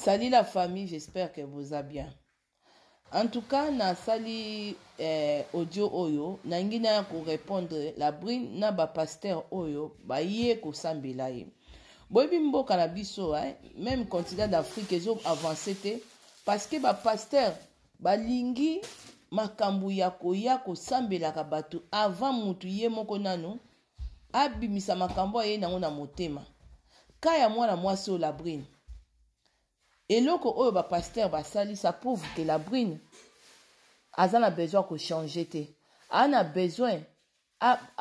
Salut la famille, j'espère que vous allez bien. En tout cas, na sali eh, audio oyo, nangi na ko répondre la brine na ba pasteur oyo ba ye ko sambela ye. Boyebi mboka na biso hein, même continent d'Afrique ezo avancer te parce que ba pasteur balingi makambo ya koya kosambelaka bato avant mutu ye moko nanu abimisa makambo aye nango na motema ka ya mwana mwasi oyo labrine eloko oyo bapaster basali ça prouve que labrine aza na besoin ya kochange te aa na besoin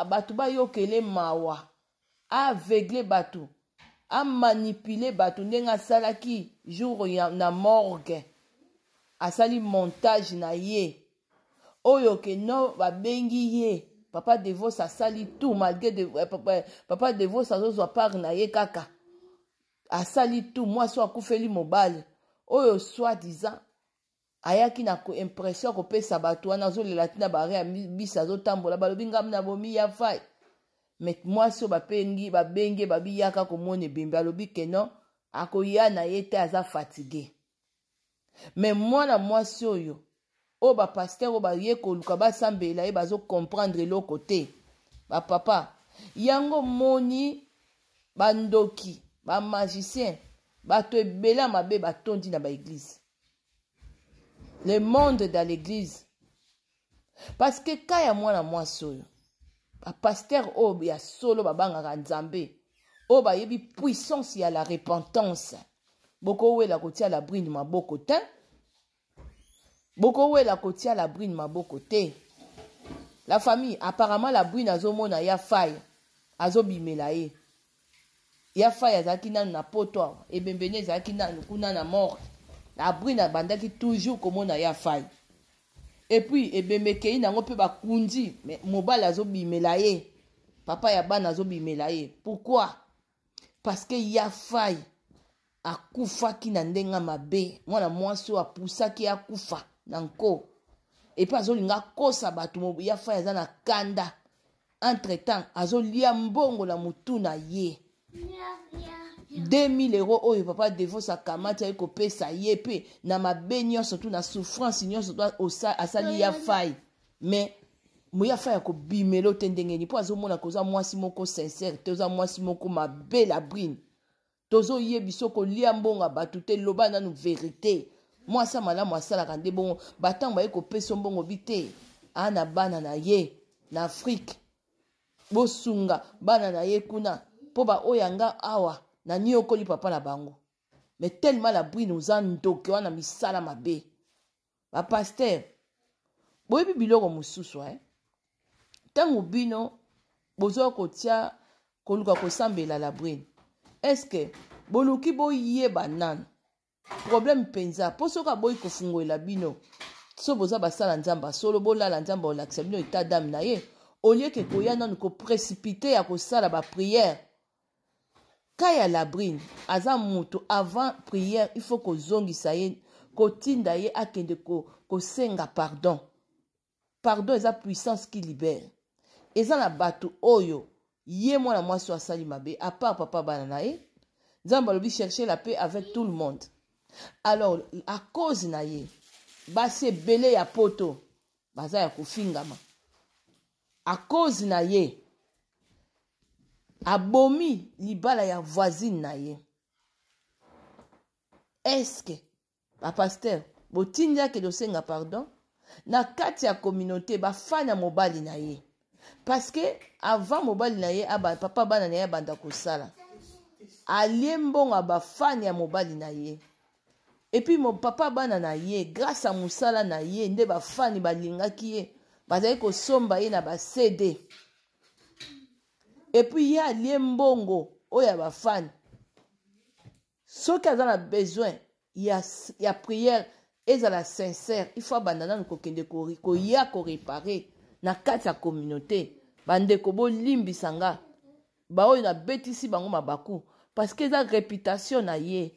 bato bayokele mawa aveugle bato amanipule bato ndenge asalaki jour ya, na morgue asali montage na ye oyo ke no babengi ye papa devos asali tout malgré de, eh, papa, eh, papa devos azozwa part na ye kaka asali tout mwasi oyo akufeli mobali oyo soit disant ayaki na impression ya kopesa bato wana azolela ntina bare ya bisi azotambola balobi ngai nabomi ya fai me mwasi oyo bapengi babengi babi yaka komona ebembe alobi keno akoya na ye te aza fatigue me mwana mwasi oyo oyo bapaster oyo baye koluka basambela ye bazokomprendre eloko te bapapa yango moni bandoki bamagicien bato ebele ya mabe batondi na baeglize le monde dans l'église parce que ka ya mwana mwasi oyo bapaster oyo ya solo babangaka nzambe oyo bayebi puissance ya la repentance bokowela kotia la brine maboko te bokowela kotia la brine maboko te la famille apparemment la brine azomona ya faille azobimela ye ya fai azalaki nanu na poto awa ebembeni ezalaki nanu kuna na morgue abrine abandaki toujours komona ya fai epuis ebembe ekei nango mpe bakundi me mobali azobimela ye papa ya bana azobimela ye pourquoi parce que ya fai akufaki na ndenge mabe mwana mwasi oyo apusaki akufa na nko epuis azolinga akosa bato ya fai aza na kanda entre temps azolia mbongo na mutu na ye 2000 euro oyo papa devos akamati aye kopesa ye mpe na mabe nyonso tu na souffrance nyonso tu asali ya fai mais moya fai akobimelo te ndenge nini mpo azomona koza mwasi moko sincere te oza mwasi moko mabe la brine tozoyebiso kolia mbongo ya bato te loba nanu verite mwasi ya malamu asalaka nde bongo batango baye kopesa mbongo bi te ana bana na ye na afrike bosunga bana na ye kuna mpo baoyo ya nga awa naniokoli papa na bango mais tellement la brine oza ndoki wana misala mabe bapaster boyebi biloko mosusu eh? ntango bino bozwa kotia koluka kosambela la brine estce boluki boyeba nanu problème mpenza mpo soki aboyi kofungolela bino so boza basala nzambe solo bolala nzambe olakisa bino etat dame na ye olieke koya nanu koprecipite ya kosala bapriere ka ya labrine aza moto avant prière il faut kozongisa ye kotinda ye akende kosenga ko pardon pardon eza puissance qui libère eza na bato oyo ye mwana mwasi oyo asali mabe à part papa bana na ye nzambe alobi chercher la paix avec tout le monde alors à cause na ye basi ebele ya poto baza ya kofingama à cause na ye abomi libala ya voisine na ye eske bapaster botindi akende osenga pardon na kati ya communauté bafani ya mobali na ye parce que avant mobali na ye aba, papa bana na ye abanda kosala alie mbongo ya bafani ya mobali na ye epuis papa bana na ye grâce ya mosala na ye nde bafani balingaki ye bazali kosomba ye na ba cd epuis ye alie mbongo oyo ya bafani soki aza na besoin ya, ya prière ezala sincère il faut abanda nanu kokende koya korepare na kati ya communauté bandeko bolimbisa nga baoyo nabetisi bango mabaku parce que eza réputation na ye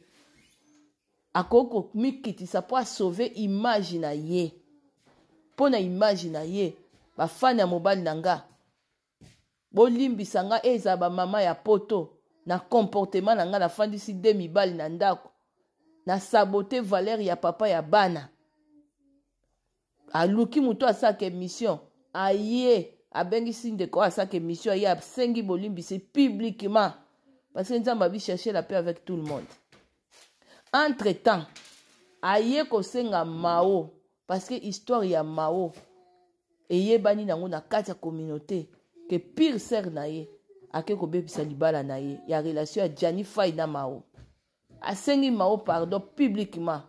akoki komikitisa mpo asauve image na ye mpo na image na ye bafani ya mobali na nga bolimbisa nga ezala bamama ya poto na comportement na nga nafandisi de mibali na ndako Na sabote valeur ya papa ya bana. Aluki moto asalaka émission, aye abengisi ndeko asalaka émission, aye asengi bolimbisi publiquement, parce que Nzambe abi chercher la paix avec tout le monde. Entre temps aye kosenga Mao, parce que histoire ya Mao eyebani nango na kati ya communauté ke pire sœur na ye ake kobebisa libala na ye ya relation ya Gianni Fay na Mao. Asengi Mao pardon publiquement,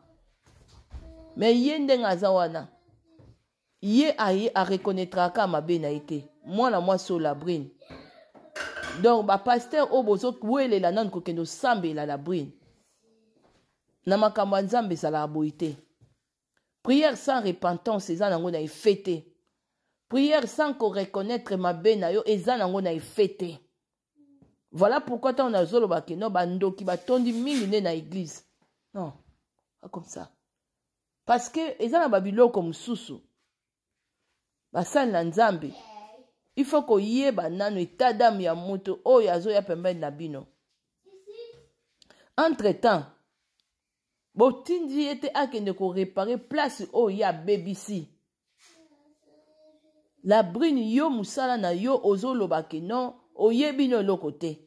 mais ye ndenge aza wana, ye aye areconnaîtraka mabe na ye te. Mwana mwasi oyo Labrine, donc bapasteur oyo bozowelela nanu kokende osambela Labrine na makambo ya Nzambe, ezalaka boye te. Prière sans repentance eza nango na effet te. Prière sans koreconnaître mabe na yo eza nango na effet te. Voilà pourquoi ntango nazoloba ke no, bandoki batondi mingi nde na église. Non, pas comme ça, parce que eza na babiloko mosusu. Basali na Nzambe, il faut koyeba nano état d'âme ya moto oyo azoya pembeni na bino. Entre temps botindi ye te akende koréparer place oyo ye abebisi. La Brune, yo mosala na yo, ozoloba ke non, oyebi no eloko te,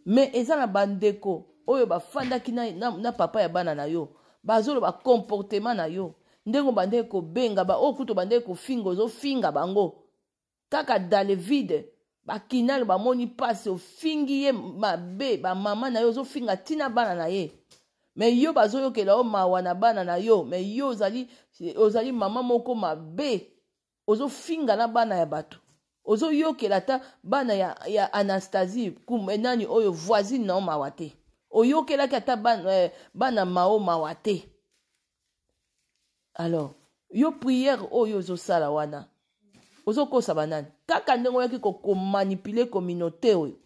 mais eza na bandeko oyo bafandaki na papa ya bana na yo, bazoloba comportement na yo, ndenge obandeki kobenga baoyo, kutu obandeki kofinga, ozofinga bango kaka dans le vide. Bakinale bamoni mpasi, ofingi ye mabe, bamama na yo, ozofinga ntina bana na ye, mais yo bazoyokela yo mawa na bana na yo. Mais yo ozali mama moko mabe, ozofinga na bana ya bato, ozoyokela ata bana ya Anastasie nani oyo voisine na yo mawa te, oyokelaki ata bana Mao mawa te. Alors yo, prière oyo ozosala wana, ozokosa banani? Kaka ndenge oyaki komanipuler communauté oyo,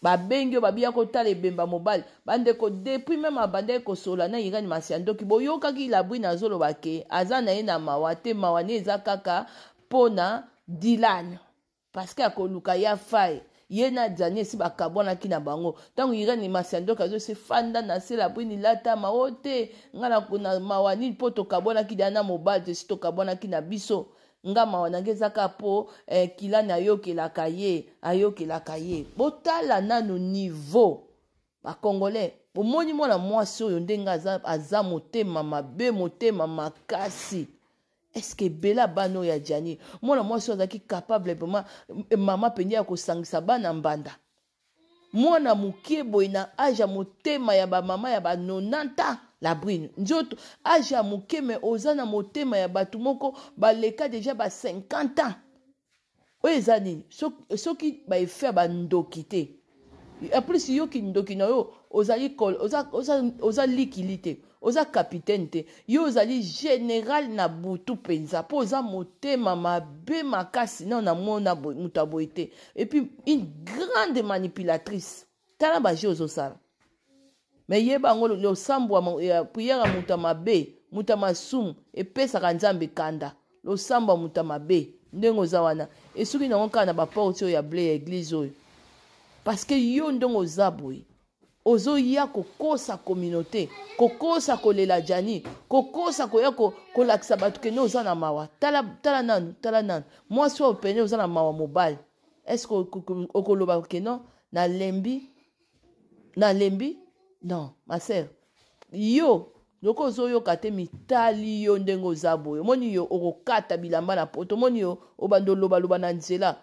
babengi oyo babiya kotala ebemba mobali. Bandeko, depuis même abandaki kosola na Irene Masiandoki, boyokaki Labrine azoloba ke aza na ye na mawa te, mawa ne eza kaka mpona Dilan, parce que akoluka ya Fai. Ye na Jani esi bakabwanaki na bango. Ntango Irene Masiandoki azosi fanda na se, Labrine lata mawa te, nga na mawa nini mpo tokabwanaki deya na mobali te, esi tokabwanaki na biso. Nga mawa nange eza kaka mpo kilani ayokelaka ye, ayokelaka ye. Botala nanu niveau bacongolais. Bomoni mwana mwasi oyo ndenge aza motema mabe, motema makasi. Est-ce ebele ya bana oyo ya Jani, mwana mwasi oyo azalaki capable vraiment, mama mpenza ya kosangisa bana mbanda? Mwana moke boye na âge ya motema ya bamama ya ba 90 ans. Labrine, nzoto âge ya moke, mais oza na motema ya bato moko baleka déjà ba 50 ans. Oyo eza nini soki baeffet ya bandoki te? En plus yoki ndoki na yo, ozali oza likili te, oza capitaine te, yo ozali général na butu mpenza, mpo oza motema mabe makasi. Nao namona moto aboye te. Et puis une grande manipulatrice. Tala bajeux ozosala. Mais yeba yango, losambo ya prière ya moto ya mabe, moto ya masumu, epesaka Nzambe kanda. Losambo ya moto ya mabe ndenge oza wana, esuki nango kaka na baporte oyo ya blé ya église oyo, parce que yo ndenge oza boye, ozoya kokosa communauté, kokosa kolela Jani, kokosa koya kolakisa bato kende oza na mawa. Tala, tala nanu, tala nanu mwasi oyo pene oza na mawa mobali. Est-ce okoloba ke non, nalembi, nalembi? Non, ma sœur, yo loko ozoyoka te, mitali yo ndenge oza boye. Omoni yo okokata bilamba na poto, omoni yo obanda olobaloba na nzela.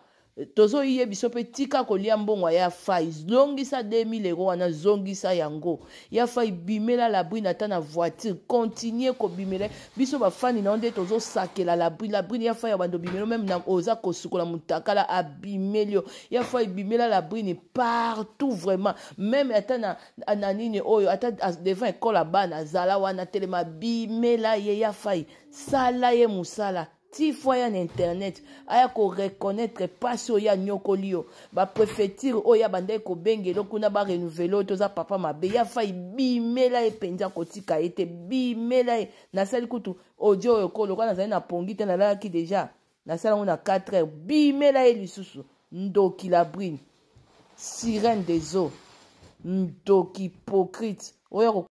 Tozoye biso mpe tika kolia mbongo ya Fai. Zongisa 2000 euro wana, zongisa yango ya Fai. Bimela Labrine ata na voiture, continue kobimela biso bafani na yo nde tozosakela Labrine. Labrine, ya Fai ya bando bimela même na oza kosukola motakala, abimeli yo. Ya Fai, bimela Labrine partout vraiment, même ata na nini oyo, ata devant ekole ya bana, azala wana, telema, bimela ye. Ya Fai, sala ye mosala ti fo aya na internet, aya koreconnaître mpasi oyo anyokoli yo. Bapréfecture oyo abandaki kobengela kuna, barenouveler oyo toza papa mabe. Ya Fai, bimela ye mpenza, kotika ye te, bimela ye. Nasali kutu audio oyo ko lokola nazali na pongi te, nalalaki déjà, nasala yango na 4 heures. Bimela ye lisusu. Ndoki Labrine, sirène des eaux, ndoki hypocrite oyo.